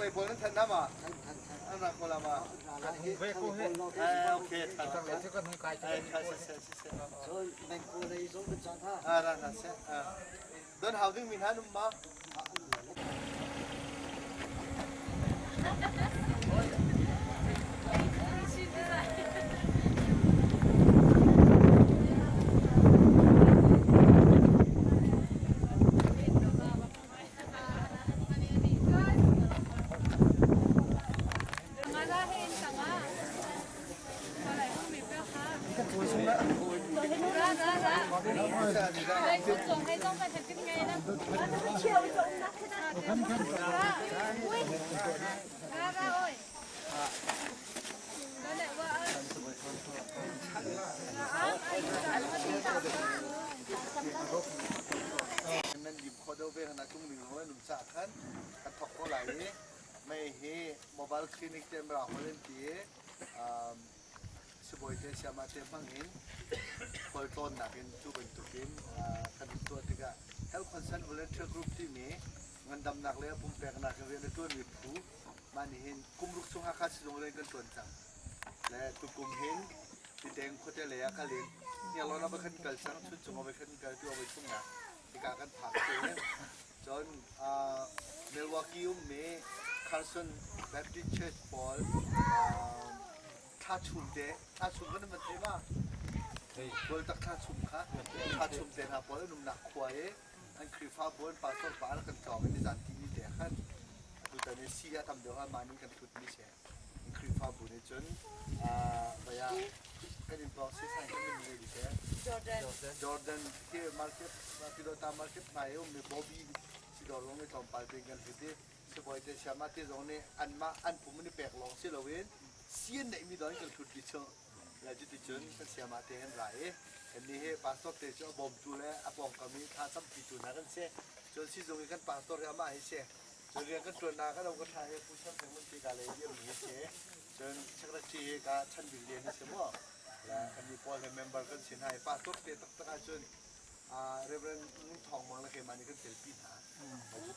Tanglei pawl nan thanh na ma? An ra ko la ma? Okay. Ra na se. Don hau ding mi hna num ma? Nan lim kho deuh ve hna tung ning ho num cha khan kan thok ko lai i mei hi mobile clinic te mra hol in ti sibawi te siama te hmang in khualtlawnnak in cu bantukin kan hun tuah tikah Health Concern Volunteer Group timi ngandamnak le pumpeknak in rian a ṭuanmi phu mah nih hin kum ruk chung Hakha sizung rian kan ṭuan cang. Le tukum hin Titeng khuate lei ah kal in Hniarlawn ah voi khat kal cang, Chuncung ah voi khat kal tu ah voi thumnak hika kan phak te. Cun Milwaukee ummi Carson Baptist Church pawl thla chum te thla chum kan van thei ma Bualtak thla chum kha thla chum te hna pawl an umnak khua i an Khrihfabu an pastor pa an kan tlawng i nizan ti mi te khan atutan i si a tam deuh ha mah ning kan thut mi si Khrihfabu nih cun baya kan in pawng si sai kan min ngei te Jordan Jordan ke market Pilota market hmai um mi Bobby sidor rong i tlawmpal te kan hlut i sibawi te siama te zong nih anmah an pum in i pek lawng si loin sian neihmi dawh in kan hlut rih cu. Le cuticun kan siama te an ra i kannih hi pastor te cu a bawmtu le a pawngkam i thla campitu hna kan si. Cun sizung i kan pastor hi amah hi si. Cun rian kan ṭuannak kan ka ṭha hi Pu Chan Feng Mun ti ka lei dirmi hi si. Cun secretary hi ka Chan Bil Lian hi si mu. Le kannih pawl he member kan si hna i pastor te taktak ahcun Reverend Ngun Thawng Mang le keimah nih kan telpi hna.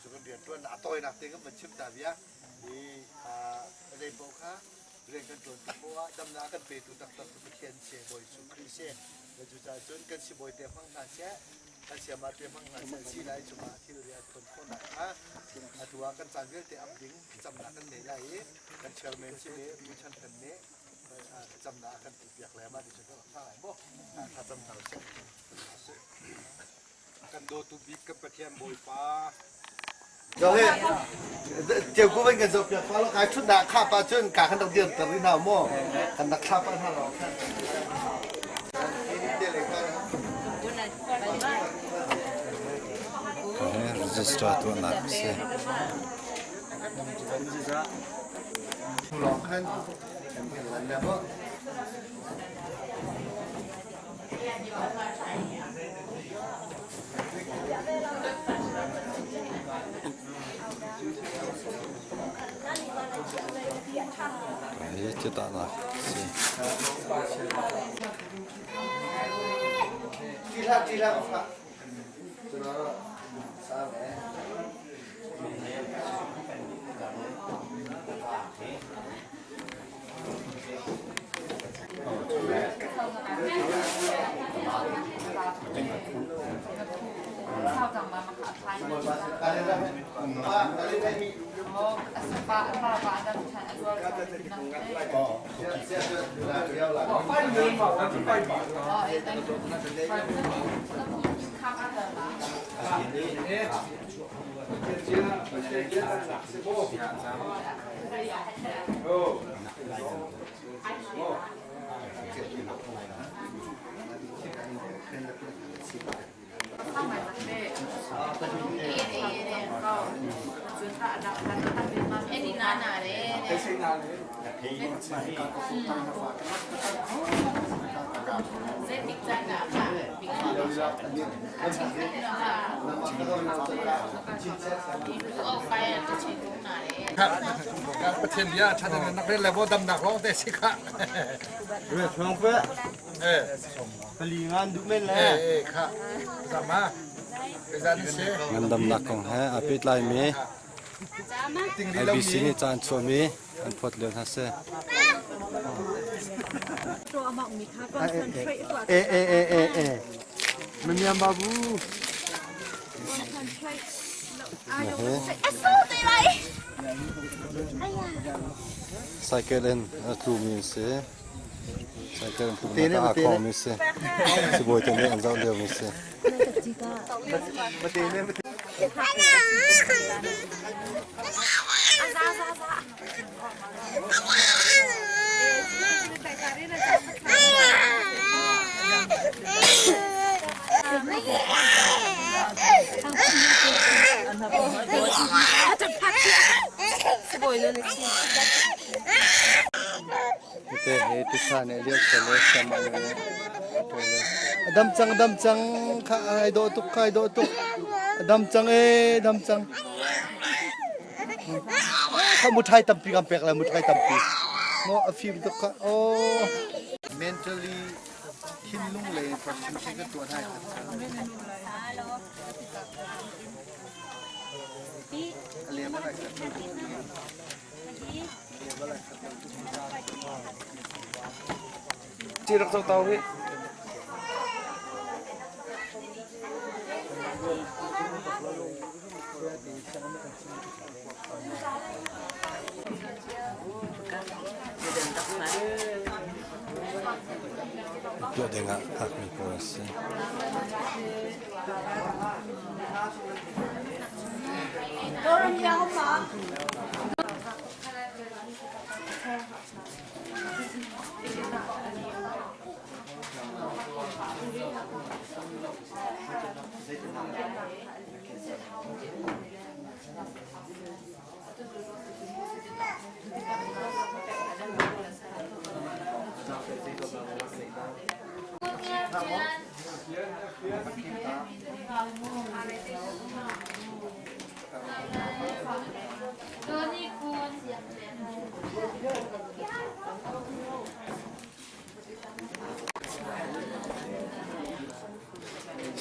Cucu kan rianṭuannak a tawinak te kan van chim ta bia. Hi zei paoh kha rian kan ṭuan tik poah ah damnak a kan petu taktak cu Pathian si, Bawi Jesuh Khrih si. Le cucaah cun kan sibawi te hmang hna seh, kan sayama te hmang hna seh, si lai cungah thil rian ṭuan khawhnak kha atu ah kan caan vialte ap ding thlacamnak kan nei lai i kan chairman si le Pu Chan Fen nih thlacamnak a kan tuahpiak le mah ti cun kan rak hna lai maw? Thlacam hna usih. Kan dawtu bik kan Pathian Bawipa. Tiau ku van kan zoh piak fa lo kai thut dah kha pa cun ka kan rak dir ter rih hna mu kan rak thla pa hna lo Register tuahnak a si. Lawng khan kan lan le maw Hi citahnak a si. Pathian bia ṭha deuh nak rel le bo damnak lawng te si kha. Re thuang pe. Eh. Pali ngan duh men le. Eh kha. Zama. Zan se. Ngandamnak kong he aa pehtlaimi. IBC nih ca an chuahmi an phawt lio hna si. Eh eh eh eh eh. Mamiam babu. Cycle in a tlumi an si. Cycle in tlumnak ah aa khawngmi si. Sibawi te nih an zoh liomi si. Dam cang dam cang kha ai dawh tuk kai dawh tuk dam cang e dam cang Kha muṭhai tampi kan pek lai muṭhai tampi. Maw a fim tuk kha. Oh. Mentally thinlung lei protection kan tuah hna. Ci rak zo tau hi. Tuah dingah hngakmi pawl an si.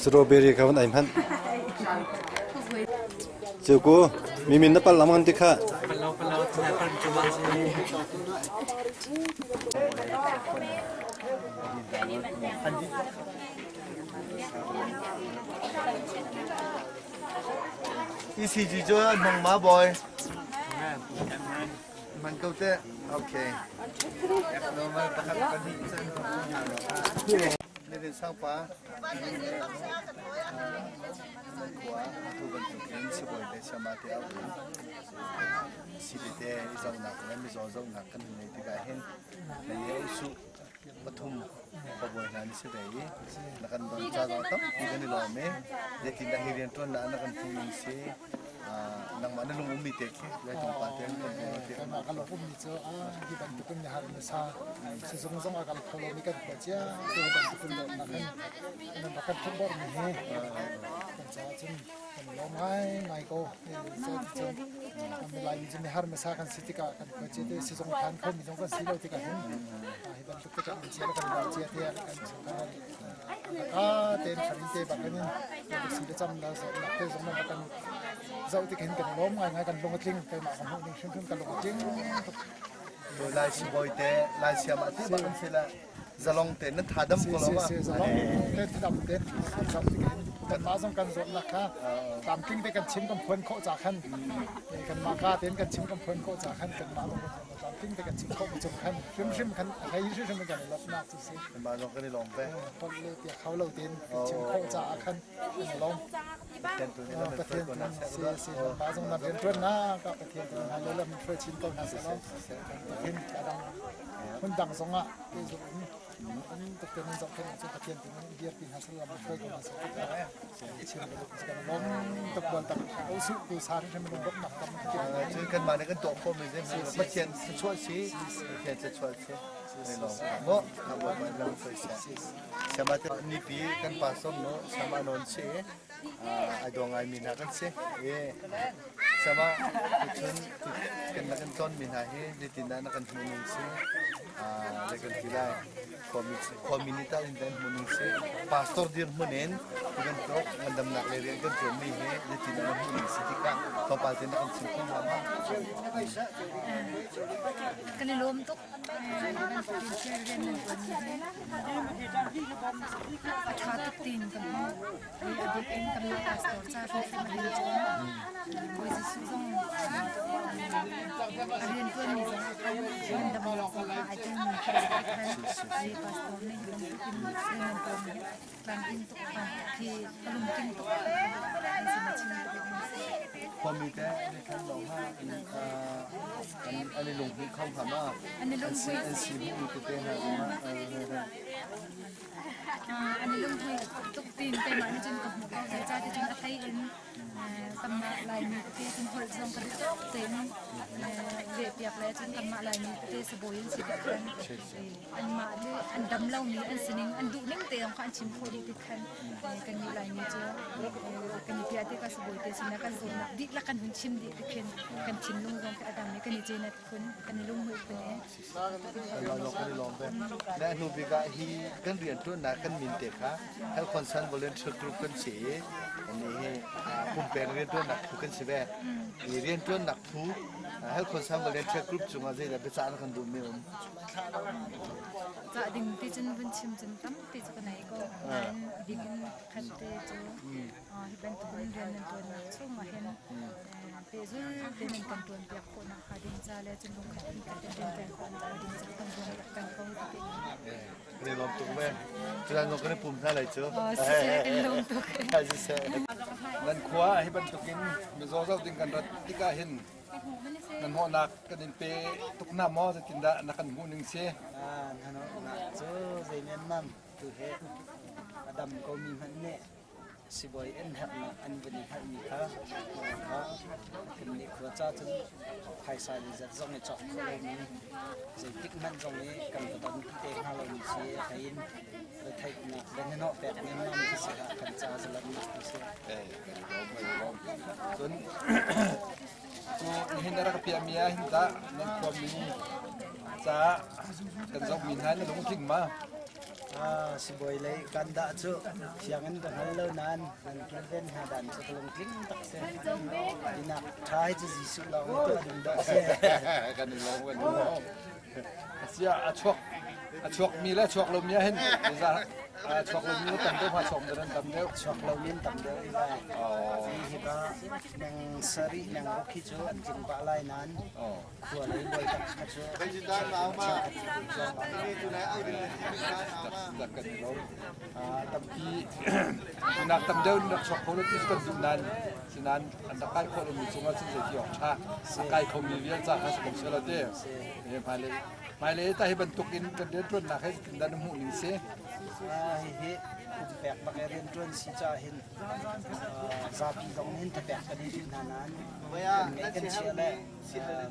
Strawberry kha van ei hmanh. Ciuku, mi min na pal lam kan ti kha. ECG cu an hmang ma boy? Man ko te. Okay. Normal pakhat pahnih can. Ni sangpa. Khua tu bantukin sibawi le sayama te a um. Site i zohnak le mizaw zohnak kan hun nei tikah hin lei usuh pathum khuabawi hna nih si ve i na kan don ca zong tampi kan i lawm i zeitindah hi rianṭuannak na kan hmuh ning si nangmah na lung ummi te khi Laitlung pa te kan hmu ti Kanmah kan lung ummi cu hi bantukin mi har na sa sizung zong a kal kho lomi kan khua cia te bantukin dawtnak hin nan rak kan phurh mi hi kan caah cun kan lawm ngai ngai ko cun Laimi cu mi har masa kan si tikah kan khua cia te sizung phan kho mi zong kan si lo tikah hin hi bantuk tikah an cia kan lau cia te kan chungkhar ka ten farin te bak in si le cam la nak te zong na kan zoh tik hin kan lawm ngai ngai kan lung a tling keimah ka hmuh ning hrimhrim ka lung a tling tuk. Lai sibawi te lai siam ah te bak an si la zalong te nan tha dam ko lo ma si zalong te thadam te zoh tik hin kanmah zong kan zawtnak kha tlamtling te kan chim kan phuan khawh ca khan kanmah ka tein kan chim kan phuan khawh ca khan kanmah zong kan tlamtling te kan chim khawh cung khan hrimhrim khan hlei hrimhrim kan i lawmhnak cu si kanmah zong kan i lawm ve holh le tia kho lo tein kan chim khawh caah khan kan i lawm Pathian tu nih lam in hruai ko hna seh. Si si mah zong nan rianṭuan na ka Pathian tu hna lam in hruai chin ko hna seh law. Pathian ka dang hmun dang zong ah te zong in an tuk te nan zohkhenh cu Pathian tu nih dirpi hna seh lam in hruai ko hna seh. Chin kan lom tuk bal tak o su ku sa ri hrim lung nak tam Cun kanmah nih kan tuah khawhmi Pathian thluachuah si Pathian thluachuah si. Mo lam hruai seh. Siama te nipi kan pastor no siama non si ai dawh ngaimi hna kan si. Siama tuchun kan na kan tonmi hna hi zeitindah na kan hmuh ning si zei kan ti lai. Khuami khuami nih tah in dan hmun ning si. Pastor dirhmun in hi bantuk ngandamnak le rian kan ṭuanmi hi zeitin dah na hmuh ning si tikah tlawmpal te na kan chim kho hnga ma? Kan i lawm tuk. Rian nan ṭuanmi hi a ṭha tuk tiin ka hmuh. A bik in kanmah pastor ca hrimhrim a rian ṭuan. Bawi Jesuh zong a rianṭuanmi zong a khan ngandamnak zong ah ai telmi khi a si khan hi pastor nih hi bantuk in rian nan ṭuanmi hi tlamtling tuk khi a lungtling tuk an sin a chim tuk in si. Khuami te an i khan lo ha an i lunghmuih kho hnga ma? An i lunghmuih. An si hmuhmi tete hna zongah An i lunghmuih tuk tiin keimah nih cun ka hmuh ko. Zeicahtiah cun a hlei in kanmah Laimi tete cun holh zong kan i cawk tein lehpiak le cun kanmah Laimi tete sibawi an si tik khan anmah le an dam lomi an sining an duhning te zong kha an chim khawh dih tik khan kannih Laimi cu kan i piah tikah sibawi te sinah kan zawtnak dihlak kan hun chim dih tik khin kan thinlung zong khi a dam i kan i cenat khun kan i lunghmuih khun i Kan i lawm ve. Na hnu bik ah hi kan rianṭuannak kan min te kha Health Concern Volunteer Group kan si i annih hi pumpek rianṭuannak phu kan si ve. Hi rianṭuannak phu Health Concern Volunteer Group cungah zeidah biacah na kan duhmi um? Cah ding ti cun vun chim cun tampi cu ka nei ko. Nain bik in khat te cu hi bantukin rian nan ṭuannak chungah hin pehzul tein nan kan ṭuanpiak khawh nakhnga ding ca le cun lungkhat in kan rian peng khawh nakhnga ding ca kan zuampiak peng ko ti Kan i lawm tuk ve. Culan zong kan i pum hna lai cu. Siseh, kan lawm tuk. Siseh. Nan khua hi bantukin mizaw zoh ding kan rat tikah hin nan hnawhnak kan in pe tuk hna maw zeitindah na kan hmuh ning si? Na hnawhnak cu zei nemmam tu he a dam komi hmanh nih Sibawi an herhnak an vun i hngalhmi kha kha kan nih khua ca cun phaisa zeizat zong i cawk khawh lomi zeitik hmanh zong i kan va don ti te hnga lomi si a hlei in retheihnak le hnahnawh pek nemman khi si ah kan ca zalamnak ti si. Cun cu nihin na rak piahmi ah hin tah nan khuami caah kan zohmi hna na lungtling ma? Sibawi lei kan dah cu fiang in ka hngal lo nain nan kilven hna dan cu ka lungtling tak si. Tinak ṭha hi cu Jesuh lawng nih tuah ding dah si. Kan i lawm kan i lawm. Asia a chuak a chuak mi le chuak lo mi ah hin a chuak lo mi tam deuh ma chuak mi nan tam deuh. Chuak lo mi tam deuh i lai. Hi hi ba nang sari nang ruk hi cu an tling pah lai nain khua lei buai tak kha cu Tampi nak tam deuh in rak chuak kho lo ti cu kan duh nain sinain an rak kai khawh lomi cungah cun zeiti awk ṭha a kai khomi vial ca kha si ko seh law ti hmailei hmailei ta hi bantuk in kan rianṭuannak he zeitindah na hmuh ning si Hihi pumpek bak i rianṭuan si caah hin zapi zong nih hin thapek kan i duh hna nain kan ngeih kan chiah le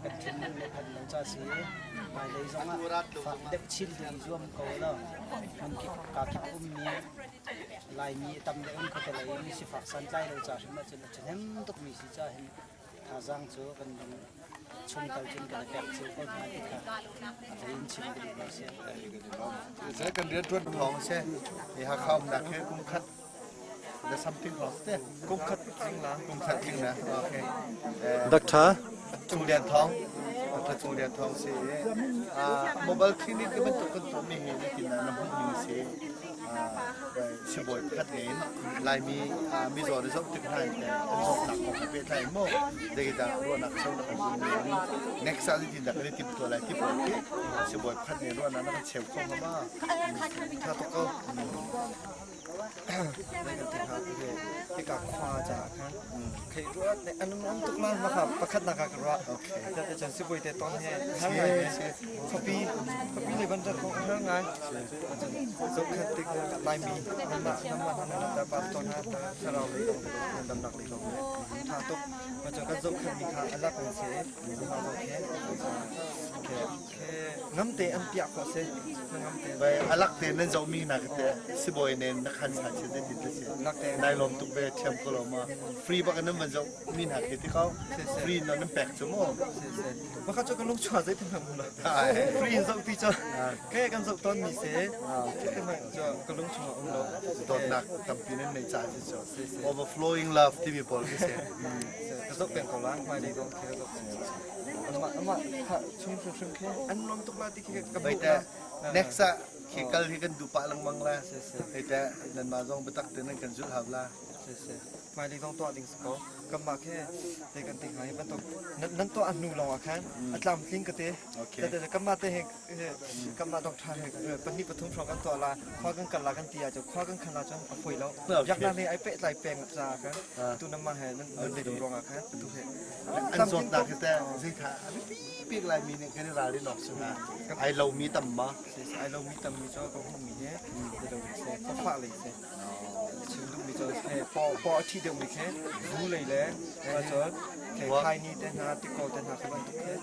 kan thinlung le phan lo ca si hmailei zong ah fak deuh chin tu i zuam ko law hmunkip kakip ummi Laimi tam deuh in khuate lei mi sifak santlai lo ca hrim ahcun a ṭhahnem tukmi si ca hin thazaang cu kan lung chung tal cun kan i pek cio ko hna ti kha a hlei in chim ka duh ko si. Seh kan rian ṭuan thawng seh i Hakha umnak hi kum khat the something wrong te kum khat tling na kum khat tling na okay Doctor Cung Lian Thawng Dr. Cung Lian Thawng si mobile clinic te bantuk kan tuah mi hi nitin na hmuh ning si sibawi pakhat in Laimi mizaw na zoh tik hna in teh an zawtnak kong he pehtlai maw zeidah ruahnak cheu na kan duh mi next ah zeitin dah kan i timhtuah lai ti pawl khi sibawi pakhat nih ruahnak na kan cheu kho hnga ma tha tuk ko Hika khua caah khan khei ruat le an um tuk la maka pakhat nak ka ruah te chan sibui te ton he har ngai khuapi khuapi le ban rat ko har ngai zo khat tik lai mi nama nama nama ta pa ton ha ta tharau le nan dam nak le ko tha tuk ma cho kan zo khat mi kha alak an se ma zo khe khe Ngam te an piah khawh si. Ngam te. Vai alak te nan zoh mi na te sibawi nen na khan sa che tin te si. Nai lom tuk ve thiam ko lo ma. Free bak nan van zoh mi na ke ti ko. Free no nan pek chu mo. Maka chu kan lung chua zai tin ham na. Free zoh ti cho. Ke kan zoh. zoh tawn mi si. Ka lung chungah um lo. Dawtnak tampi nan nei caah si cu. Overflowing love timi pawl khi si. Ka zoh peng ko la, hmailei zong khi ka zoh. Amah amah kha chung hrimhrim khi an nuam tuk la ti khi ka hmuh la. Next ah khi kal hi kan duh pah lengmang la. Hei teh nanmah zong biatak tein nan kan zulh hau la. Hmailei zong tuah ding si ko. Kanmah khi zei kan ti hnga hi bantuk nan tuah hnu lawng ah khan a tlamtling ka ti. Kanmah te hi kanmah doctor he pahnih pathum hrawng kan tuah la khua kan kal la kan ti ahcun khua kan khan ahcun a fawi lo. Biaknak nih ai pehtlai peng caah khan tu nanmah he nan nan duh ruangah khan atu he An zawtnak hi teh zeitha a biapi bik Laimi nih kan i ralrin awk si hnga? Ai lomi tam ma? Ai lomi tammi cu ka hmuhmi hi si khuafah lei si. Chim duhmi cu paw paw a ṭhi deuhmi khi zu lei le cun khaini te hna tikaw te hna kha bantuk khi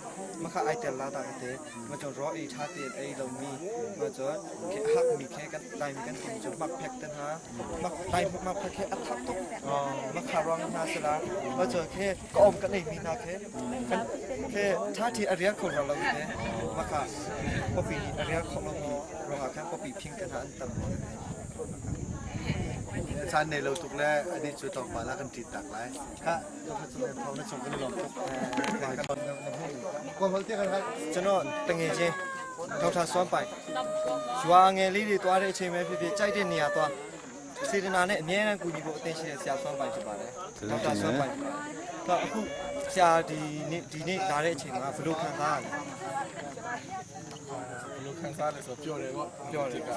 makha ai tel la dah ka ti. Ma cun raw ei ṭha tein ei lomi ma cun khi a hakmi khi kan Laimi kan timi cu makphek te hna mak Lai makphek khi a thak tuk. Makha ruang hna si la ma cun khi ka om kan eimi hna khi kan khi ṭha ṭhi a rial kho hna lo te makha pawpi nih a rial kho lomi ruangah khan pawpi phing te hna an tam. Caan nei lo tuk le anih cu tlawmpal ah kan ṭin tak lai. Kha thawng na cung kan i lawm tuk. ကျွန်တော်တငယ်ချင်းဒေါက်တာစွမ်းပိုင်ရွာငယ်လေးတွေတွားတဲ့အချိန်ပဲဖြစ်ဖြစ်ကြိုက်တဲ့နေရာသွားစေတနာနဲ့အများအားကူညီဖို့အသင်ရှိတဲ့ဆရာစွမ်းပိုင်ဖြစ်ပါတယ်ဒေါက်တာစွမ်းပိုင်ဖြစ်ပါတယ်တော့အခုဆရာဒီနေ့ဒီနေ့လာတဲ့အချိန်မှာဘယ်လိုခံစားရလဲ ဘယ်လိုခံစားလဲဆိုတော့ပျော်တယ်ပေါ့ ပျော်တယ် က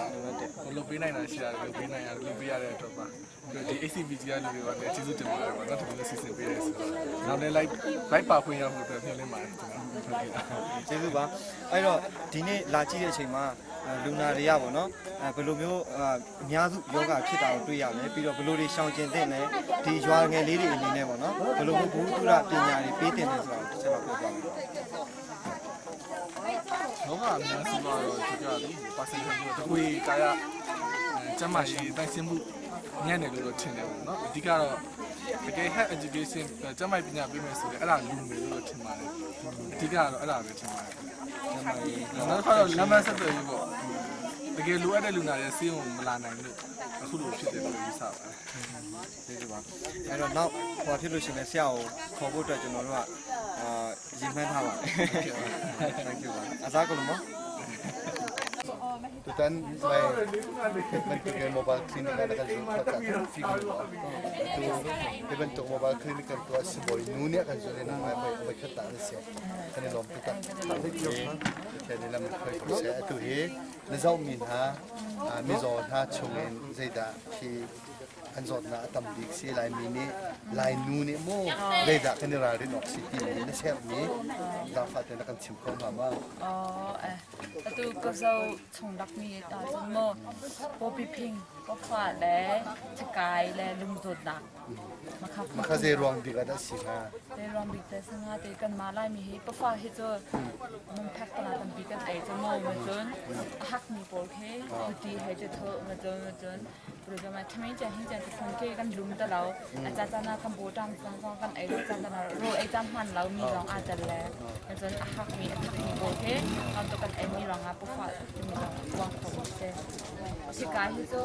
ဘယ်လိုပေးနိုင်တာရှိတာလဲပေးနိုင်ရတယ်လုပ်ပေးရတဲ့အတွက်ပါဒီ ACBG ကလူတွေကလည်းကျေးဇူးတင်ပါတယ်ပေါ့နော်ဒီလိုစီစဉ်ပေးရဲဆိုတော့နောက်လည်း like like ပါခွင့်ရမှုအတွက်မျှော်လင့်ပါတယ်ကျွန်တော်ဟုတ်ကဲ့ ကျေးဇူးပါအဲ့တော့ဒီနေ့လာကြည့်တဲ့အချိန်မှာလူနာတွေကပေါ့နော်အဲဘယ်လိုမျိုးအများစုယောဂဖြစ်တာကိုတွေ့ရလဲပြီးတော့ဘယ်လိုတွေရှောင်ကျဉ်သင့်လဲဒီရွာငယ်လေးတွေအနေနဲ့ပေါ့နော်ဘယ်လိုမျိုးဘူးတုရပညာတွေပေးတင်လဲဆိုတာကိုတစ်ချက်တော့ပြောပြပါမယ် လောကအများစုကတော့ဒီကလေပါစင်ဟန်တို့တကွေကာယကျမ်းမာရေးတန်ရှင်းမှုညံ့တယ်လို့တော့ထင်တယ်ပေါ့နော်အဓိကတော့တကယ် health education ကျမ်းမာရေးပညာပေးမယ်ဆိုရင်အဲ့ဒါလူမယ်လို့တော့ထင်ပါတယ်အဓိကတော့အဲ့ဒါပဲထင်ပါတယ် ကျမ်းမာရေး နောက်တစ်ခါတော့လမ်းမဆက်သွယ်ရေးပေါ့တကယ်လိုအပ်တဲ့လူနာတွေဆေးရုံမလာနိုင်လို့အခုလိုဖြစ်တယ်လို့ယူဆပါတယ် ကျေးဇူးပါအဲ့တော့နောက်ဟိုဖြစ်လို့ရှိရင်လည်းဆရာကိုခေါ်ဖို့အတွက်ကျွန်တော်တို့ကအာရည်မှန်းထားပါတယ် Thank you ပါအစားကလုံးမ Tutan may bantuk yung mobile clinic na kan zul kha ta fi kan tu ti bantuk mobile clinic kan tu si boy nu ne kan zul na mai bai bai khat ta na se kan lom tu ta ke ni lam khoi ko se atu hi na zau mi hna mi zaw hna chung in zeidah khi an zawtnak a tam bik si Laimi nih Lainu nih mu zeidah kan i ralrin awk si timi na sermi zaangfah tein na kan chim kho hnga ma? Atu ka zoh chung lakmi ta cun maw pawpi phing, pawfa le thikai le lungzawtnak Makha zei ruang bik ah dah si hnga? Zei ruang bik te singa te kanmah Laimi hi pafa hi cu mungphek tana tampi kan ei cu maw ma cun a hakmi pawl khi ti he te tho ma cun ma cun kan lum ta lo a ca caan ah kan bawṭam cang zong kan ei lo caan caan ah rawl ei caan hman lo mi zong aa tel le cun a hak mi a thak mi pawl khi to kan ei mi ruang ah pawfah timi zong uang kho mi si hika hi cu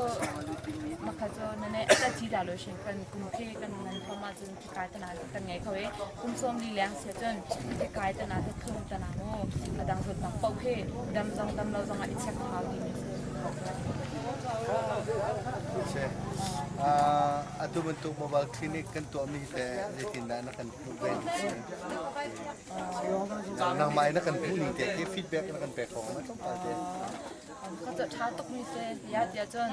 makha cu nane a ci da lo shin kan kum khi kan nan thom ah cun thikai tana kan ngei kho i kum sawm li leng sia cun thikai tana te thum tana mu a dang zot bang paoh khi dam zong dam lo zong ah i check hau ti mi si Atu bantuk mobile clinic kan tuahmi te zeitindah na kan hmuh ve ning si? Nangmah in na kan hmuh ning te khi feedback na kan pek kho ma tlawmpal te. Ka cu ṭha tuk mi si ya tiah cun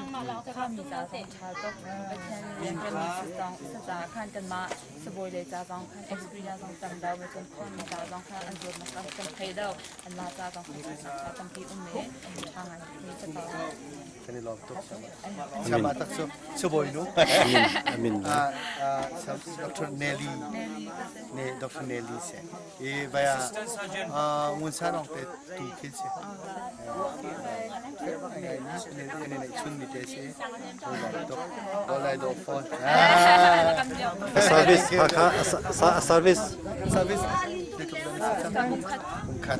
kha mi ca zong ṭha tuk Pathian rian ṭuanmi si zong si caah khan kanmah sibawi le ca zong khan experience zong tam deuh cun khuami ca zong khan an zawtnak kan kan thei deuh anmah ca zong khan ṭhatnak ṭha tampi um i ṭha ngai mi si ko. Kan i lawm tuk sama. Sama tak cu sibawi nu. Amin. Ah, ah, Dr. Nelly. Ne Dr. Nelly se. I vaya ah ngun sa nong te tu khin si. Kan i neih chun mi te si. Tuk. Bolai do phone. Service Hakha service Service. Kum khat.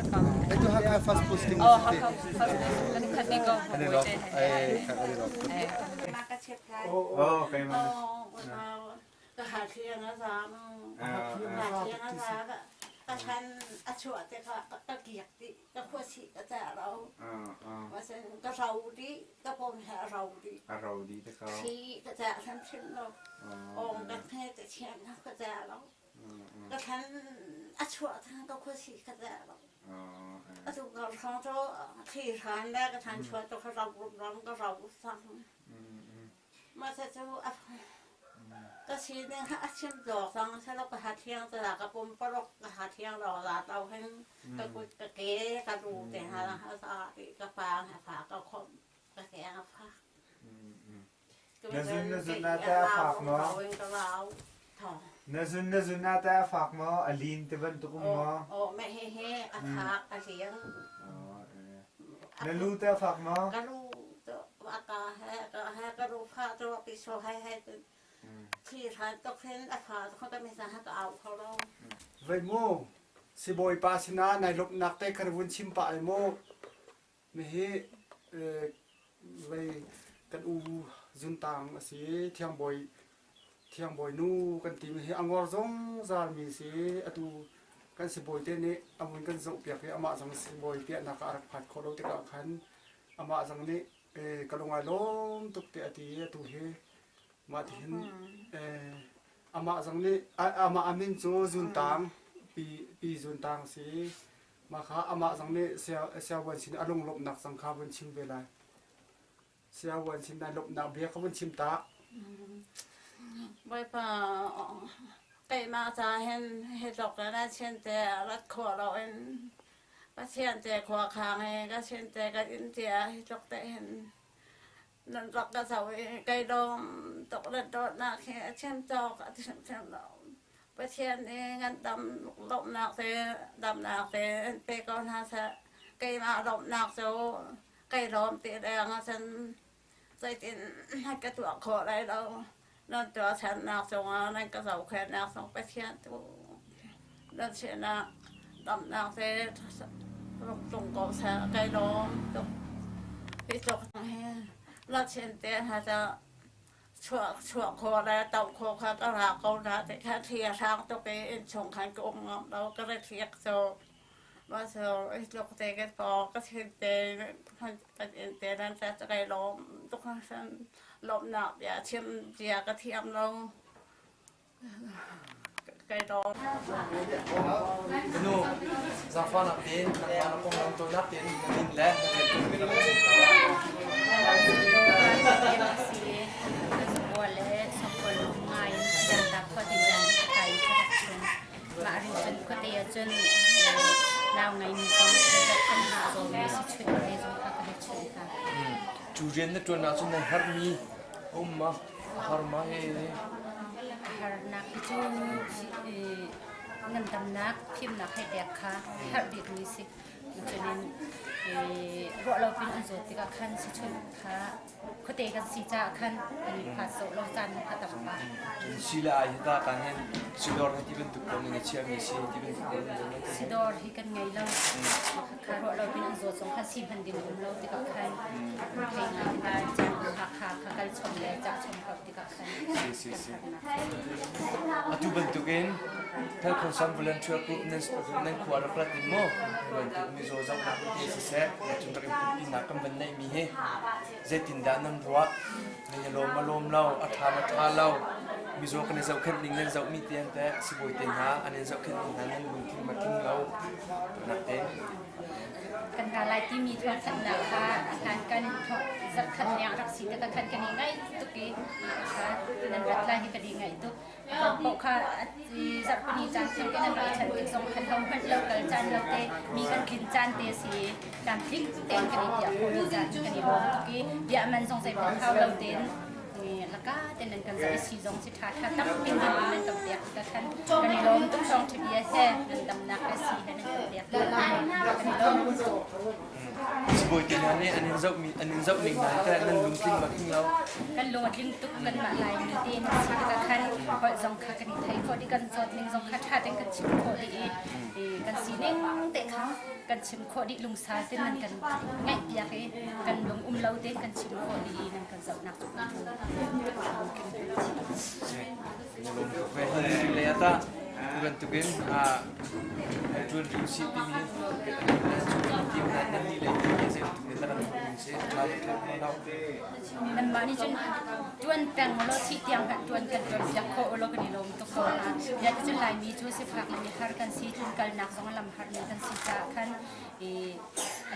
Ai tu Hakha first posting Oh, Hakha first kan khat ni ko. Kan i lawm. Ai kan i lawm. Oh, keimah. Ka hathiang a zam. Hathiang a za ka than a chuah te kha ka kiak ti ka khuasi ka ca ro. Wasen ka rau di ka pom he a rau di. A rau di te ko. Si ka ca hram hrim lo. Ong ka he te chian ka ca lo. Ka thlan a chuah thang ka khuasi ka ca lo. Atu ka hrawng cu thli hran le ka thlan chuah cu ka rau ram ka rau sang. Mah cu a ka sining ha a chim zawk cang selo ka ha thiang ca ka pum paruk ka ha thiang lo la to hin ka kut ka ke ka lu te ha ha sa ti ka pa ha fa ka khom ka ke a fa. Na zun na zun na te a fak maw? Na zun na zun na te a fak maw? A lin te bantuk um maw? Oh, me he he a fak a liang. Na lu te a fak maw? Ka lu a ka he ka he ka lu fa to pi so he he thi ran tok hin a fa to ka mi sa ha ka au kho lo. Vei mu sibawipa sinah nai lawmhnak te kan vun chim pah ai mu. Hihi vei kan u Zuntang a si. Thiangbawi Thiangbawi nu kan timi hi a ngor zungzal mi si. Atu kan sibawi te nih a vun kan zohpiak i amah zong sibawi piahnak ah a rak phat khawh lo tikah khan amah zong nih ka lung ai lawm tuk tiah a ti i atu hi mah tihin amah zong nih amah a min cu Zuntang Pi Pi Zuntang a si. Mah kha amah zong nih siavuan sin a lunglawmhnak zong kha vun chim ve lai. Siavuan sin nai lawmhnak bia kha vun chim ta. Bawipa keimah ca hin hi tluk in a chin te rat khawh loin Pathian te khua khang i ka chin te kan in tia hi tluk te hin nan rak ka zoh i kai lawm tuk le dawtnak hi a chim cawk a chim chim lo. Pathian nih ngandam lawmhnak te damnak te in pe ko hna seh. Keimah lawmhnak cu kai lawm ti leng ahcun zeitin ka tuah khawh lai lo. Nan tuahsernak cungah nan ka zohkhenhnak zong Pathian tu nan sinah damnak te rung tlung ko seh. Kai lawm tuk. Hi tluk hi lachin te hna cu chuah chuah khawh le toh khawh kha ka ra ko na ti kha thli a hrang tuk i innchung khan ka um ngam lo ka ra thliak cu mah cu i tluk te ka paw ka thin te kan inn te nan ta kai lawm tuk hringhran lawmhnak bia chim bia ka thiam lo kai lawm. Kanu, zaangfahnak tein nangmah na konglam tawinak tein na min le na rian ṭuan mi rak chim ta. Mah rin cun khuate ah cun nau ngeimi zong kan hna zawmi si chunh te zong kha ka he chunh hna. Cu rian na ṭuan ahcun na herhmi a um ma? A har ma he? Harnak hi cu ngandamnak fimnak he pek kha herh bikmi si. Cunin ruah lo pin an zawt tikah khan sichunh kha khuate kan si caah khan kan i phat sawh lo caan kha tam pah. Si le ai hi ta kan hin sidor hi ti bantuk ko ning a chiami si ti bantuk ko ning Sidor hi kan ngei lo. Kha ruah lo pin an zawt zong kha si hman ding um lo tikah khan thei ngai tikah caan Hakha kha kal chom le cah chom ko tikah khan Si si si. Atu bantukin Health Concern Volunteer Group nan nan khua rak rat in maw bantuk mizaw zohnak te siseh cun rak in pumpinak kan van neihmi hi zeitindah nan ruah nan i lawm ma lawm lo a ṭha ma ṭha lo mizaw kan i zohkhenh ning nan zohmi te an teh sibawi te hna an in zohkhenh ning hna nan lungthin ma tling lo nak te Kan ra lai timi thawngthanhnak kha a hlan kan zarhkhat leng rak si tikah khan kan i ngaih tuk i kha nan rat lai hi kan i ngaih tuk. Paoh kha zarhpini caan khan kan rak i chanh tik zong khan hohmanh lo kal caan lo te mi kan tlin caan te si i tlamtling tein kan i piah khawh ni caan kan i lawm tuk i bia man zong zeihmanh hau lo tein laka ten nan kan zoh i si zong si ṭha ṭha tampi nan nan kan pek tikah khan kan i lawm tuk thawng ṭha bia he nan damnak le si he nan kan pek kan i lawm tuk. Sibawi te hna nih an in zohmi an in zoh ning hna teh nan lungtling bak hin lo. Kan lung a tling tuk kanmah Laimi te nan si tikah khan holh zong kha kan i thei khawh dih kan zawt ning zong kha ṭha tein kan chim khawh dih i kan sining te kha kan chim khawh dih lungsa tein nan kan ngaihpiak i kan lung um lo tein kan chim khawh dih i nan kan zohnak cu kan Le ata tu bantukin ṭuan rih usih timi tim na nan nih le ti zei bantuk in kan hmuh si Nanmah nih cun ṭuan peng law thih tiang hmanh ṭuan kan ṭuan piak khawh ulaw kan i lawm tuk ko hna. Ya cun Laimi cu sifak le mihar kan si, tlunkalnak zong lam har mi kan si caah khan i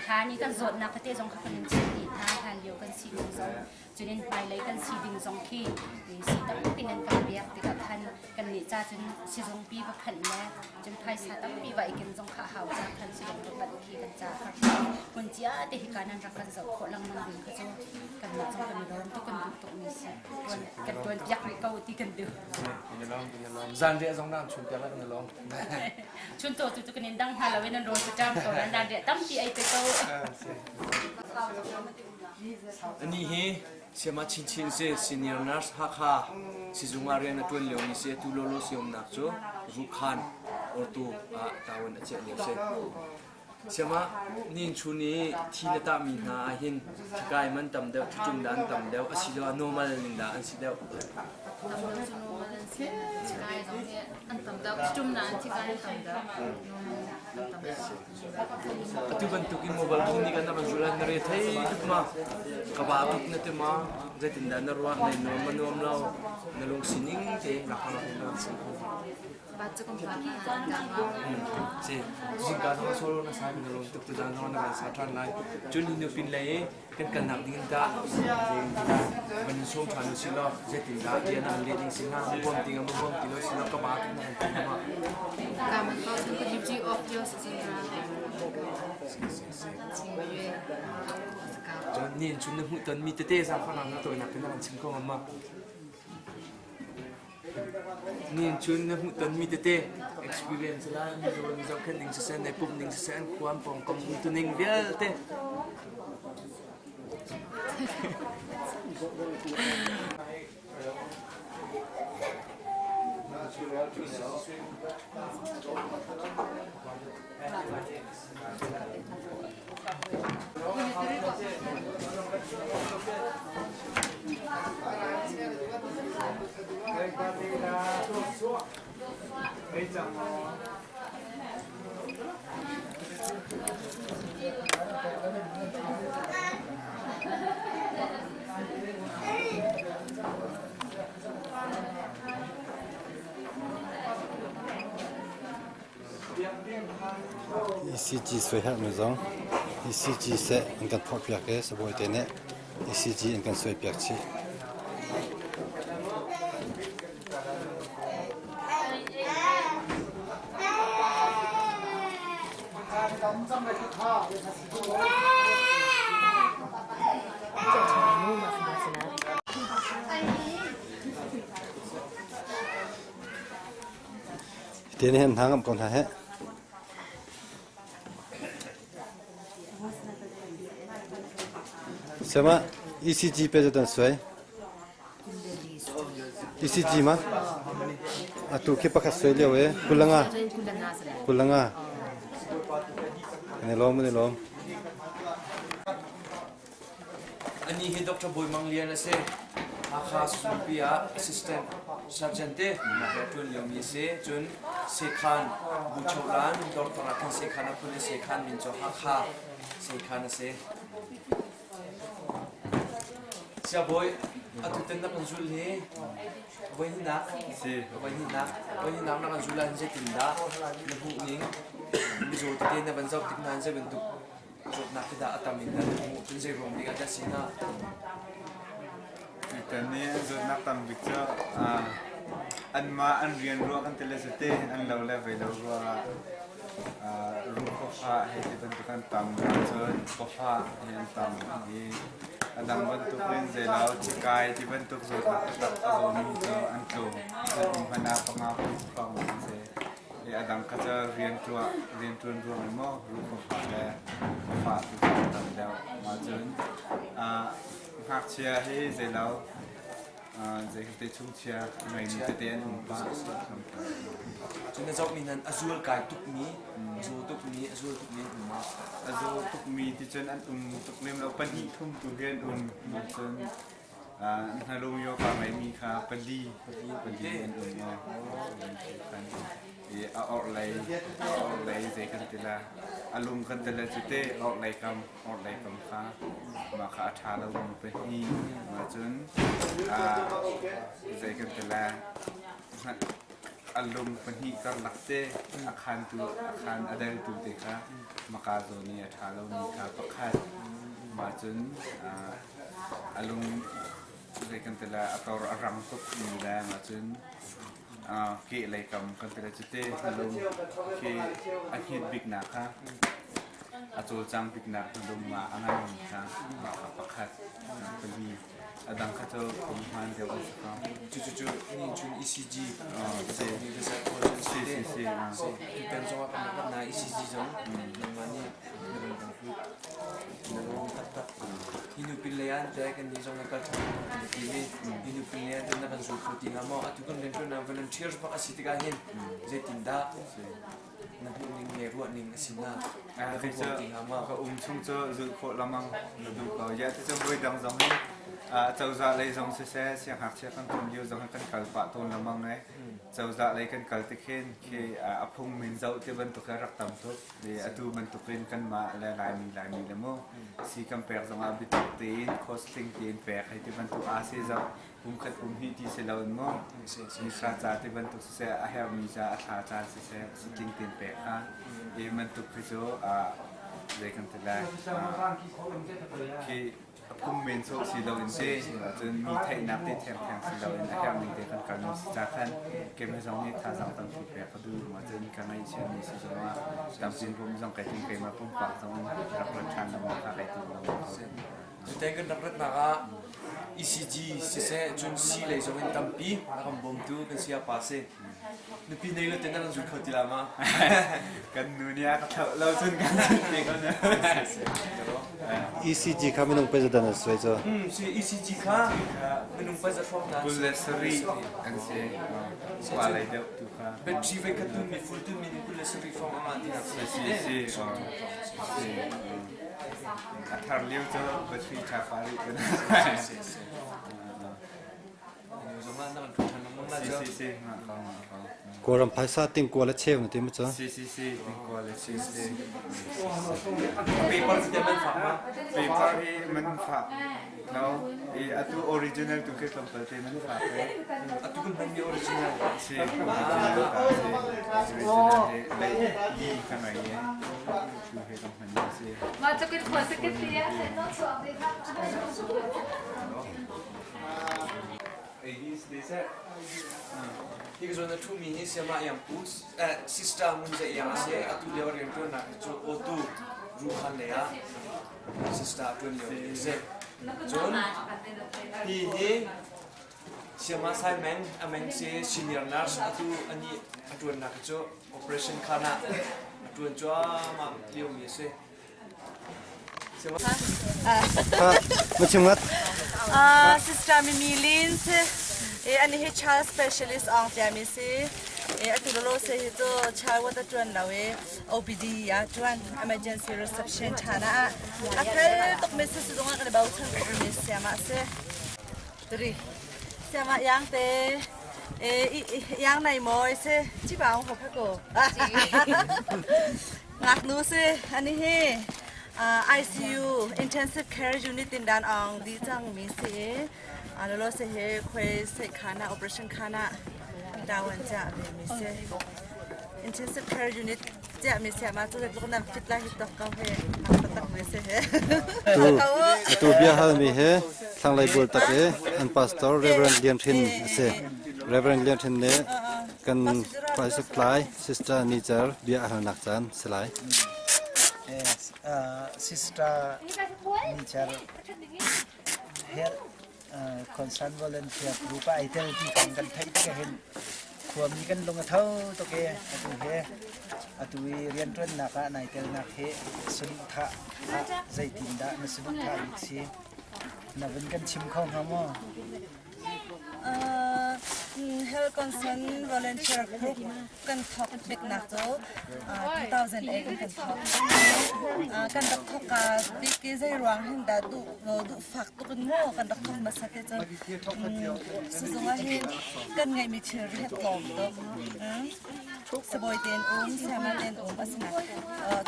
hlan i kan zawtnak tete zong kha kan in chimh dih hna hlan lio kan si ning zong cunin hmailei kan si ding zong khi si tampi nan kan pek tikah khan kannih ca cun sizungpi va phanh le cun phaisa tampi va i ken zong kha hau ca khan sizung va panh khi kan ca har hmun cia te hika nan rak kan zoh khawh lengmang ding kha cu kanmah zong kan i lawm tuk kan duh tuk mi si kan tuan piak rih ko ti kan duh. Zanriah zong nan chun piak lai kan i lawm. Chun to tu tu kan in dang hna lo in nan rawl cu ṭam ko nan zanriah tampi ei te ko. Ani hi Siama Chinchin si senior nurse Hakha sizung ah rian a ṭuan liomi si atu lawlaw siumnak cu Rukhan ortu ah tawan a chiah lio si. Siama nin chun i thi na tahmi hna ah hin thikai man tam deuh, thiṭum dah an tam deuh, asiloah normal ning dah an si deuh? Tam deuh cu normal an si. Thikai zong hi an tam deuh. Thiṭum na an thikai an tam deuh. Normal an tam deuh. Atu bantukin mobile clinic ah na van zulh ah na re thei tuk ma? Ka ba tuk na ti ma? Zeitindah na ruah? Nai nuam ma nuam lo? Na lung sining tein rak rak in rak chim kho. Si, zingka zong solo na sai na lung tuk tu zan zong na van sa ṭhan lai. Cun hi nupin lei i kan kalnak ding in tah van in sawm ṭhan usih law zeitindah bia na kan leh ding si hnga? Bawm ti nga maw bawm ti lo si law ka ba tuk na kan ti hnga ma? Cun nihin chun na hmuhtonmi tete zaangfahnak na tawinak in na kan chim ko ngam ma? Nihin chun na hmuhtonmi tete experience la mizaw in zohkhenh ning siseh, na pumh ning siseh, an khua an pawngkam umtuning vialte. ECG suai herhmi zong ECG seh an kan phawhpiak i sibawi te nih ECG an kan suaipiak chih. Te nih hin hna ngam ko hna heh. Sema ECG pe dan suai. ECG ma atu khi pakhat suai lio e kulanga kulanga ne lom ne lom Ani hi Dr. Bawi Mang Lian a si. Hakha Suzuki ah assistant surgeon te he ṭuan liomi a si. Cun Sekhan Bu Cholan Doctor ah khan Sekhan a phun i Sekhan min cu Hakha Sekhan a si. Siabawi, atutan na kan zulh hi voi hnihnak Si. voi hnihnak voi hnihnak na kan zulh ahhin zeitindah na hmuh ning mizaw tete na van zoh tik hna hin zei bantuk Zawtnak hi dah a tam in nan hmuh? Cun zei ruang bik ah dah si hnga? Tutan ni an zawtnak tam bik cu anmah an rian ruah kan ti le cu te an lo le vei lo ruangah ruhkawfa hei ti bantuk an tam cun kawfa hi an tam i a dang bantukin zeilo thikai ti bantuk zawtnak taktak a zawmi cu an tlawm. An um hmanh ah panga paruk hrawng an si. I a dang kha cu rian ṭuah rianṭuan ruang in maw ruh ka fah le ka fah tu kha a tam deuh. Mah cun ngakchia hi zeilo zei te chungchia ngeimi tete an um pah. Cun na zohmi nan a zual kai tukmi, a zaw tukmi, a zual tukmi an um ma? A zaw tukmi ti cun an um tuk lem lo. Pahnih thum tu hi an um. Cun hnalung yoga ngeimi kha pali pali an um. I a orhlei a orhlei zei kan ti la a lung kan ti la cu te orhlei kam orhlei kam kha mah kha a ṭha lomi pahnih mah cun zei kan ti la a lung pahnih karlak te a khantu a khan a deltu te kha maka zawn i a ṭha lomi kha pakhat mah cun a lung zei kan ti la a tor a rang tuk mi le mah cun kehlei kam kan ti le cute hnalum khi a hnit biknak kha a cawlcang biknak hnalum ah a nganmi kha mah kha pakhat pali a dang kha cu kum hmaan deuh an si ko. Cucu ni chun ECG si si si si tutan zong ah kan rak na ECG zong nangmah nih na rung kan hlut na lawm taktak. Hi nu pin lei ah te kan ni zong na kal ṭhan kan ti mi hi nu pin lei ah na kan zul kho ti hnga maw atu kan rianṭuannak volunteers bak a si tikah hin zeitindah na hmuh ning le ruah ning a si na na va huam ti hnga maw ka um chung cu zulh khawh lamang na duh ko ya ti cu voi dang zong hi cozah lei zong siseh siangngakchia kan tum lio zong hi kan kal pah tawn lamang e cozah lei kan kal tik hin khi a phung min zoh ti bantuk hi rak tam tuk atu bantukin kanmah le Laimi Laimi le mu si kan pek zongah biatak tein costing tein pek hei ti bantuk aa si zoh kum khat kum hnih ti si loin mu mithla ca ti bantuk siseh a herhmi ca a thla caan siseh sitling tein pek kha hi bantuk khi cu zei kan ti lai khi A phung men sawh si loin te cun mi theihnak te thengtheng si loin a herhning te kan kalmi si ca khan keimah zong nih thazaang tampi pek ka duh. Mah cun ka ngaihchiatmi si zongah tamchin pum zong kai tim keimah pumpak zong rak rat ṭhan lo kha kai tim lo. Tutan kan rak ratnak ah ECG siseh cun sii lei zong in tampi a kan bawmtu kan sayapa si. Nupi nei lo ten na kan zul kho ti la ma? Kan nu nih a ka thlauh lo cun kan zul te ko na. ECG kha minung pei zadan an suai cu. Si ECG kha minung pei za hrawng na. 27 an si. Pa lei deuh tu kha. Battery vai khat tun mi full tun mi 27 hrawng anga ti na. Si si si. Si. A thar lio cu battery tha pa rih ko. Si si. Kawlram phaisa tingkua le cheu na ti maw cu? Si si si tingkua le cheu si. Paper te man fak ma? Paper hi man fak no. I atu original tu khi tlawmpal te man fak e. Atu kan hman mi original. Si original ta si. Original he lei li ka ngai e. Tu he kan hman mi si. Ma tluk in khua sakit ti ya no chuak ding ha. Hi ka zawn a ṭhumi hi Sayamah Iang Pu Sister Ngun Zai Iang a si. Atu lio a rianṭuannak hi cu Awtu Ruhan lei ah sister a ṭuan lio a si. Cun hi hi Sayamah Sai Meng a meng si senior nurse atu anih a ṭuannak hi cu operation khan ah a ṭuan cuahmah liomi a si. Ma chim ngat. Sister Mimi Lin si e ani hi child specialist ong tia mi si e atu lo se hi chu child ward a tuan lo e OPD a tuan emergency reception thana a fel tuk mi si zong kan bau chan tuk mi siama se tri siama yang te e yang nai moi se chi ba ho pha ko Ngaknu si ani hi ICU Intensive Care Unit in dan ong di cang mi si lolo se he khoi se khana operation khana tawan cha ve mi si Intensive Care Unit cha mi si ma chu tluk nam fit la hi tok ko he tak me si he Tu tu bia hal mi he thlanglei bul tak e an pastor Reverend Lian Thin a si Reverend Lian Thin ne kan phaisa tlai Sister Nicer bia a halnak caan si lai. Yes, Sister Nicer Health Concern Volunteer Group ah ai tel ti kong kan theih tik hin. Khuami kan lung a tho tuk i atu he atu i rianṭuannak ah nai telnak hi saduhthah ah zeitindah na saduhthah bik si? Na vun kan chim kho hnga maw? Health Concern Volunteer Group kan thawk biknak cu 2008 in kan thawk. Kan rak thawk ka bik i zei ruang hin dah duh duh fak tuk in maw kan rak thawk hmasa te cun sizung ah hin kan ngeihmi thilri hi tlawm tuk. Sibawi tein um, sayama tein um asinain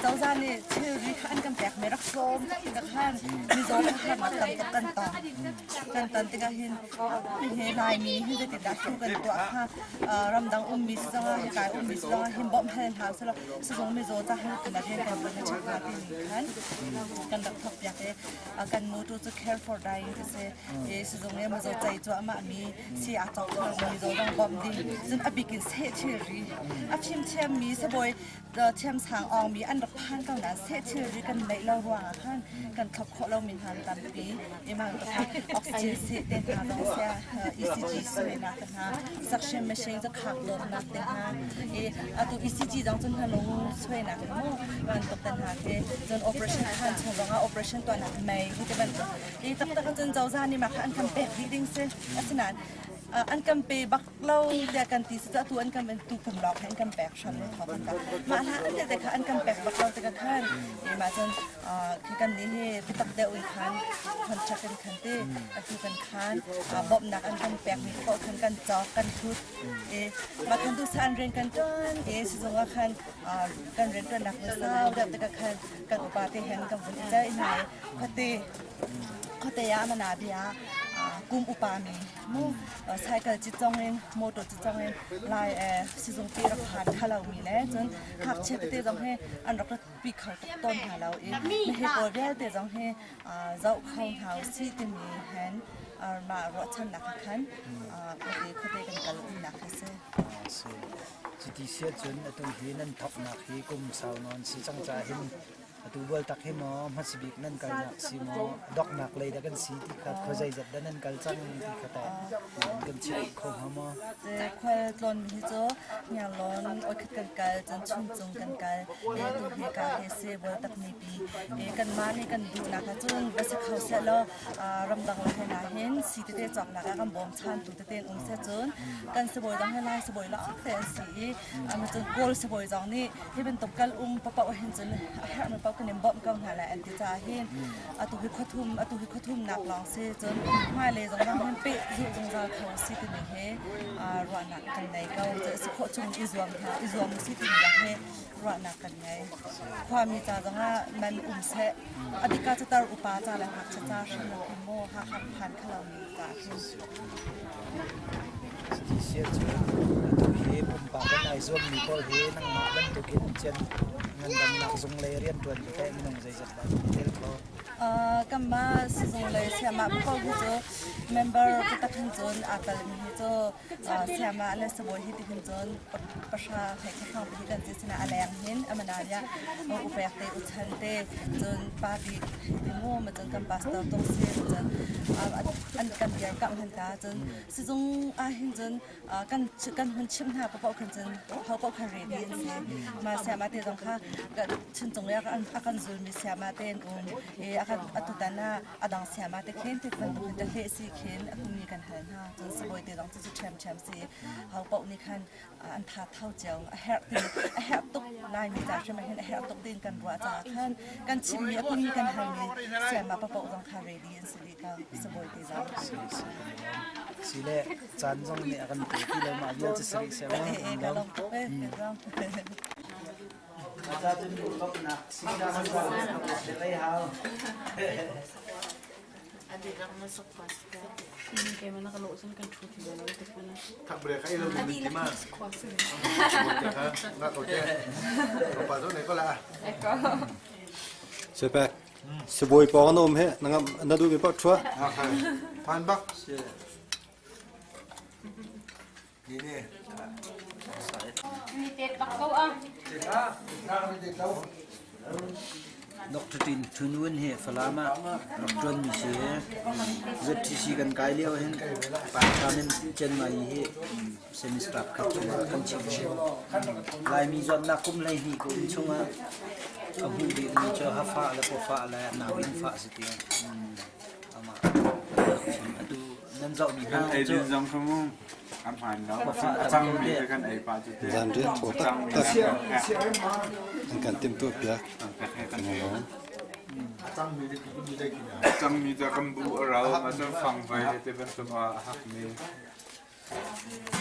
cozah nih thilri kha an kan pekmi rak tlawm tuk tikah khan mizaw kha harnak tam tuk kan tong. Kan ton tikah hin hi Laimi hi zeitindah thu kan tuah kha ramdang ummi si zongah hika ummi si zongah hin bawmh hal hna usih law sizung mizaw ca hin kan rian kan tuan a ṭha hnga timi khan kan rak thawk piak i kan motto cu care for dying ti si i sizung i mizaw cei cuahmah mi si aa cawk kho mizaw zong bawmh ding cun a bik in seh thilri a fimthiammi sibawi thiamsang awngmi an rak phan ko nain seh thilri kan neih lo ruangah khan kan thlop khawh lomi hna tampi imang oxygen seh te hna zong sia ECG suainak te hna suction machine cu khak dawtnak te hna i atu ECG zong cun hna lung suainak mu bantuk te hna khi cun operation khan chung zongah operation tuahnak mei hi te bantuk i taktak cun cozah nih mah kha an kan pek dih ding si asinain an kan pe bak lo tiah kan ti si atu an kan tu kum lawng an kan pek hram ne tho kan ta mah hla an te kha an kan pek bak lo te khan i mah cun khi kan nih hi biatak deuh in khan contract in khan ti atu kan khan bawmhnak an kan pek mi paoh khan kan cawk kan thut i mah khan tu san rian kan tuan i sizung ah khan kan rian tuannak nu sau deuh te khan kan upa te hen kan vun i ceih hna i khuate khuate ah mana bia kum upa mi mu cycle ci cong in motor ci cong in lai sizung pi rak phan kha lo mi le cun ngakchia tete zong hi an rak pi kho tuk tawn hna lo i hi pawl vialte zong hi zoh kho hna usih timi hen mah ruahchannak khan khuate khuate kan kal umnak hi si. Cuti si ahcun atu hi nan thawknak hi kum sau nawn si cang caah hin Atu Bualtak hi maw hmasabik nan kalnak si maw doknak lei dah kan si ti kha khua zeizat dah nan kal cang ti kha tah kan chim kho hnga maw? Khual tlawn hi cu Hniarlawn oikhat kan kal cun Chuncung kan kal tu hi ka he si Bualtak mipi kanmah nih kan duhnak ah cun va si kho seh law ramdang le he hin si tete cawknak ah kan bawmchantu tete um seh cun kan sibawi dang he lai sibawi lawng te an si i cun Kawl sibawi zong nih hi bantuk kal um paoh hin cun a herhmi paoh kan in bawmh ko hna lai an ti caah hin atu hi khuathum atu hi khuathum nak lawng si cun hmailei zong zong hin peh zulh zungzal kho si timi hi ruahnak kan nei ko si khawh chung i zuam hna i zuam si timi bak hi ruahnak kan ngei khuami ca zongah man um seh adika cu tar upa ca le ngakchia ca hrim lo hin maw Hakha phan khalo mi ca hin Cuti si ahcun atu hi pumpak in ai zuammi pawl hi nangmah bantukin cian ngandamnak zung lei rianṭuan hi teh minung zeizat dah nan i tel kho? Kanmah sizung lei sayamah paoh hi cu member taktak hin cun aa telmi hi cu sayamah le sibawi hi ti hin cun pahra hlei kha hi kan si sinah a leng hin amana upek te uchan te cun pa bik ti mu ma cun kan pastor tung si cun an kan biar kam han ta cun Sizung ah hin cun kan kan hun chimh hna paoh khan cun ho paoh khan ready an si. Ma sayama te zong kha chuncung le a kan zulmi sayama te an um i a kan atutan ah a dang sayama te khin te bantuk hin hleh si khin a tumi kan hal hna. Cun sibawi te zong cu cu ṭhiamṭhiam si. Ho paoh nih khan an tha tho cio a herh ti a herh tuk Laimi ca hrim ah hin a herh tuk tiin kan ruah caah khan kan chimmi a pummi kan halmi sayama paoh zong kha ready an si dih ko sibawi te zong. Si le caan zong nih a kan pe ti lo mah vial cu si rih seh mu. Eh ka lawm tuk eh ka lawm. Ca cun lawmhnak si ca lei hau. Sepek sibawi pawng na um he na duhmi paoh ṭhua. Phan bak. Ni ne. Mi tet bak ko ah. Te na, na mi tet lo. Dr. Tin Htun Win hi Falam ah rak ṭuanmi si. ZTC kan kai lio hin part-time in Chiang hi semester khat chungah kan chimh ve. Laimi zawtnak kum 12 kum chungah a hmuh bikmi cu hafah le pawfah le nauinn fah si ti. Amah chim atu nan zohmi hna Kan eidin zong kha mu a hmaan lo. A cangmi te kan ei pah cu te. Zanriah thaw taktak an kan timhtuah piak. A cangmi cu kan bu a ral ma cun fangvei he te bantuk ah a hakmi.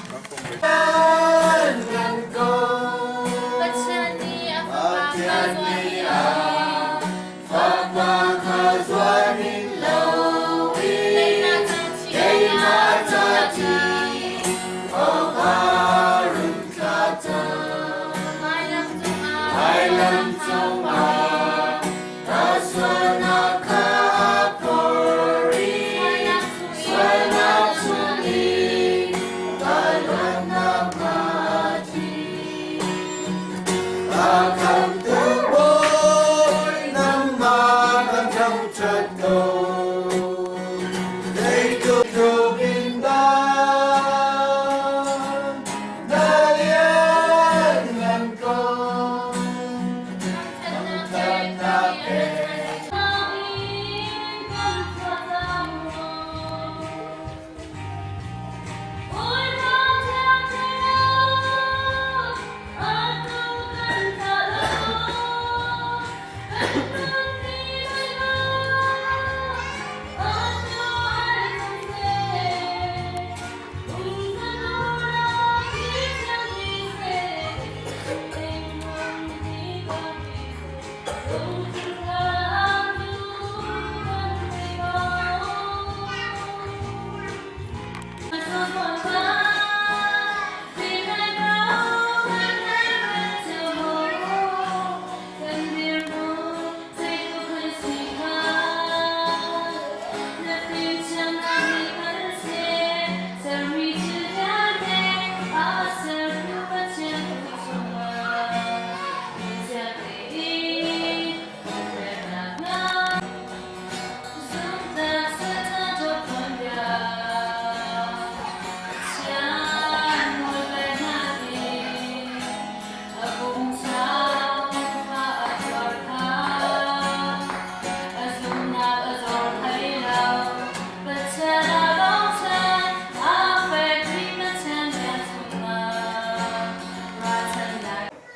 Kan fangvei. Pathian nih a fapa kha zuar in lo keimah ca thi awkah run thla cang. Vailam cungah ka sualnak kha a phor i sualnak chungin ka luatnak hnga a thi. A khamtu Bawi nangmah kan thangṭhat ko. Zeitluk in dah na lianngan ko. Thangṭhatnak he.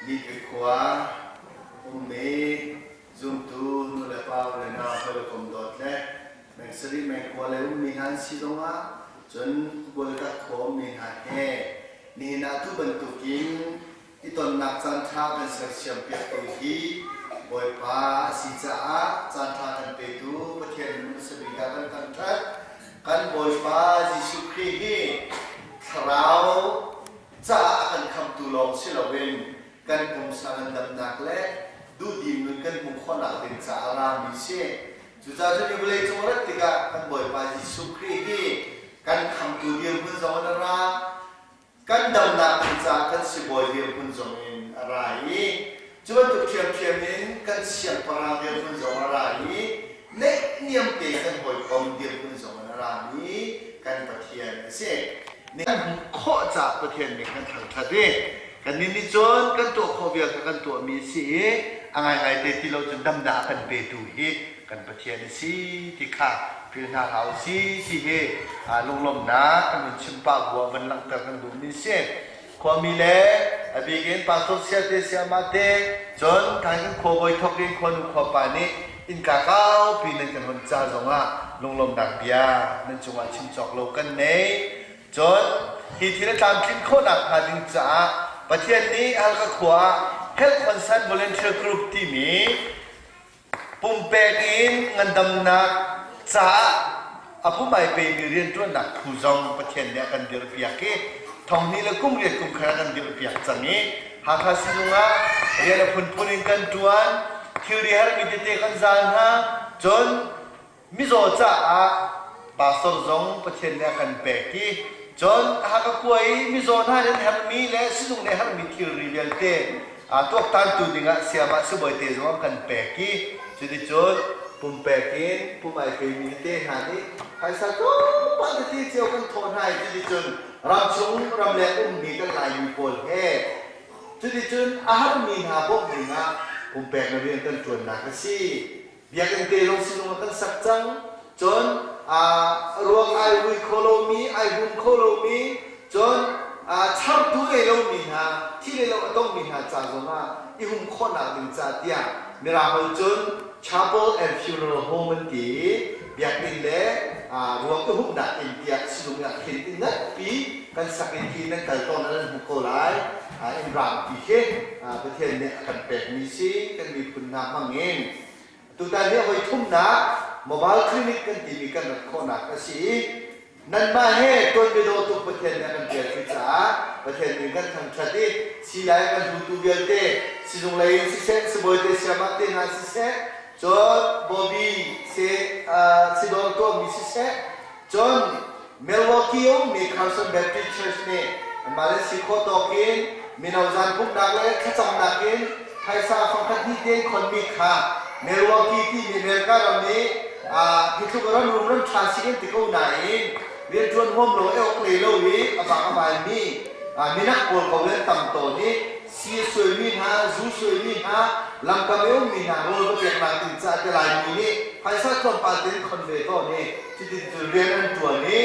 Nipi khua ummi zumtu nulepa le nau hawikom dawt le meng sarih meng khua le ummi hna an si zongah cun Bualtak khua ummi hna he nihin ah tu bantukin i tonnak caanṭha kan sersiam piaktu hi Bawipa a si caah caanṭha kan petu Pathian min hmasa bik ah kan thangṭhat. Kan Bawipa Jesuh Khrih hi thlarau caah a kan khamtu lawng si loin kan pumsa ngandamnak le duhdim nun kan hmuh khawhnak ding caah a rami si. Cucaah cun hi vawleicung a rat tikah kan Bawipa Jesuh Khrih hi kan khamtu dirhmun zong in a ra, kan damnak ding caah kan sibawi dirhmun zong in a ra i cu bantuk ṭhiamṭhiam in kan siangpahrang dirhmun zong a ra i naihniam te kan hawikom dirhmun zong in a rami kan Pathian a si. Kan hmuh khawh caah Pathian nih kan thangṭhat i kannih nih cun kan tuah khawh vial kha kan tuahmi a si i a ngaingai te ti lo cun damnak a kan petu hi kan Pathian a si ti kha philh hna hlah u si ti hi lunglawmhnak kan hun chim pah bu ah van langhter kan duhmi a si. Khuami le a bik in pastor sia te siamah te cun thai kan khuabawi thawk in khuanu khuapa nih innka kaupi nan kan hon ca zongah lunglawmhnak bia nan cungah chim cawk lo kan nei. Cun hi thil a tlamtlin khawhnak hnga ding caah Pathian nih Halkha khua ah Health Concern Volunteer Group timi Pumpek in ngandamnak caah a pum ai pemi rianṭuannak phu zong Pathian nih a kan dirhpiak i thonghnih le kum riat kum khat a kan dirhpiak cang i Hakha sizung ah rian a phunphun in kan ṭuan, thilri herhmi tete kan zal hna, cun mizaw caah pastor zong Pathian nih a kan pek i cun Hakha khua i mizaw hna nih an herhmi le sizung nih herhmi thilri vialte tuaktantu dingah siamah sibawi te zong an kan pek i. Cuticun pumpek in pum ai pemi tete hna nih phaisa tlawmpal tete cio kan thawh hna i cuticun ramchung ramleng ummi kan Laimi pawl he cuticun a harmi hna bawmh dingah pumpek na rian kan ṭuannak a si. Biakinn te zong sinung ah kan sak cang. Cun ruang ai vui kho lomi, ai hum kho lomi, cun chartu ngei lomi hna, thi le lo a tongmi hna ca zongah i hum khawhnak ding ca tiah Mirang holh cun Chapel and Funeral Home an ti i biakinn le ruang i humnak inn tiah sinung ah khin inn nganpi kan sak in khi nan kal tawn ah nan hmuh ko lai. Inn raangpi khi Pathian nih a kan pekmi si kan miphun hna hmang in. Tutan hi hoi thumnak mobile clinic kan timi kan rat khawhnak a si i nanmah he tuanbia dawh tuk Pathian nih a kan pial cu caah Pathian min kan thangṭhat i silai kan hlutu vialte sizung lei in siseh sibawi te siamah te hna siseh cun Bobby se sidawr tuahmi siseh Cun Milwaukee ummi Carson Baptist Church nih anmah le si khawh tawk in mino zan pumhnak le thlacamnak in phaisa fangkhat hnih tein khonmi kha Milwaukee timi America ram i hi tluk ram rum ram ṭha si kan ti ko nain rianṭuan huam lo e awk lei lo i a vang a vaimi minak pawl ko le an tam tawn i si a suaimi hna, zu suaimi hna, lamkam i ummi hna rawl va peknak ding caah ti Laimi nih phaisa tlawmpal tein khon ve tawn i cutin cun rian an ṭuan i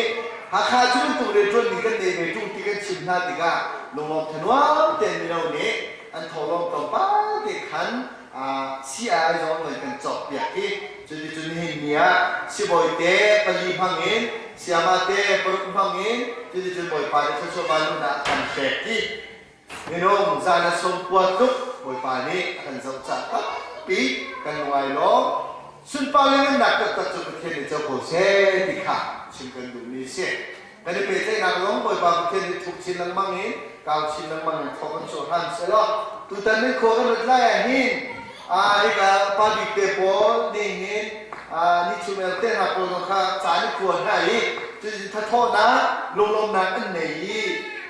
Hakha cu bantuk rianṭuan ding kan nei ve ṭung ti kan chim hna tikah lunglawm thanuam tein mino nih an thawhlawm tlawmpal te khan CII zong an kan cawkpiak i cuticun nihin ni ah sibawi te pali hmang in sayama te paruk hmang in cuticun Bawipa nih thluachuah vanluhnak a kan pek i Minung zan a sungkua tluk Bawipa nih a kan zoh cah tampi kan lungai lawm. Sunpar le nunnak taktak cu Pathian nih co ko seh ti kha chim kan duhmi a si. Kan i pehtlaihnak zong Bawipa Pathian nih thuk chin lengmang in kau chin lengmang in thawk kan chuah hram sehlaw tutan nan khua kan rat lai ah hin hika pa bik te pawl nih hin ni chumel te hna pawl zong kha ca an i kua hna i cutin thathawhnak lunglawmhnak an nei i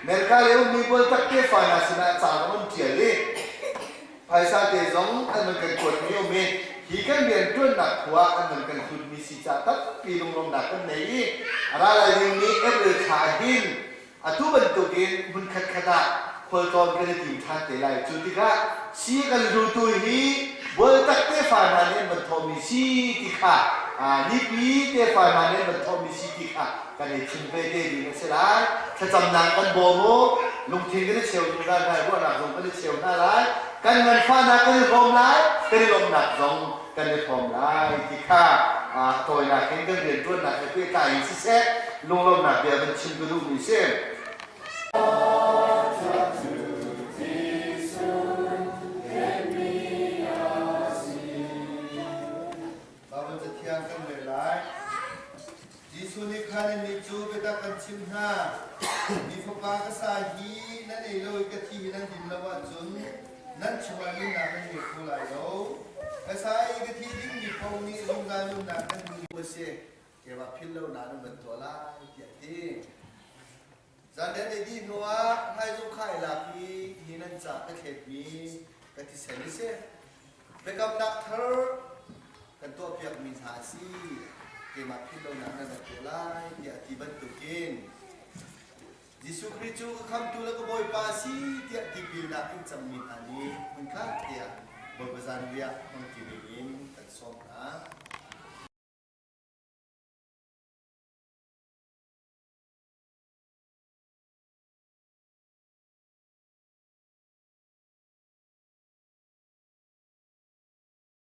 America le ummi bualtak tefa hna sinah ca zong an ṭial i phaisa te zong an van kan kuatmi um i hi kan rianṭuannak khua an van kan hlutmi si ca tampi lunglawmhnak kan nei i a ra lai dingmi April thla ah hin Atu bantukin hmun khatkhat ah khualtlawn kan i tim ṭhan te lai. Cu tikah si kan hlutu hi Bualtak tefa hna nih an van thawhmi si ti kha nipi tefa hna nih an van thawhmi si ti kha kan i chim ve te ding a si lai. Thlacamnak kan bawm u, lungthin kan i cheu zungzal hna i ruahnak zong kan i cheu hna lai. Kan nganfahnak kan i hrawm lai, kan i lawmhnak zong kan i hrawm lai ti kha tawinak in kan rianṭuannak he pehtlai in siseh lunglawmhnak bia van chim ka duhmi si. Baibal Cathiang kan rel lai. Jesuh nih khan annih cu biatak kan chimh hna. Mi Fapa ka sa hi nan ei lo i ka thi hi nan din lo ahcun nan chungah nunnak nan ngei kho lai lo. Ka sa i ka thi dingmi paoh nih zungzal nunnak nan hmu a si. Keimah philh lo na nan van tuah lai tiah a ti. Zanriat ei dih hnuah hmaizung kha ai lak i hi nan ca ka thletmi ka thisen a si. Biakamnak thar kan tuahpiakmi hna a si. Keimah philh lonak nan rak tuah lai tiah a ti bantukin Jesuh Khrih cu ka khamtu le ka Bawipa a si tiah tipilnak in cangmi hna nih hmunkhat tiah Bawipa zanriah hmangṭi dingin kan sawm hna.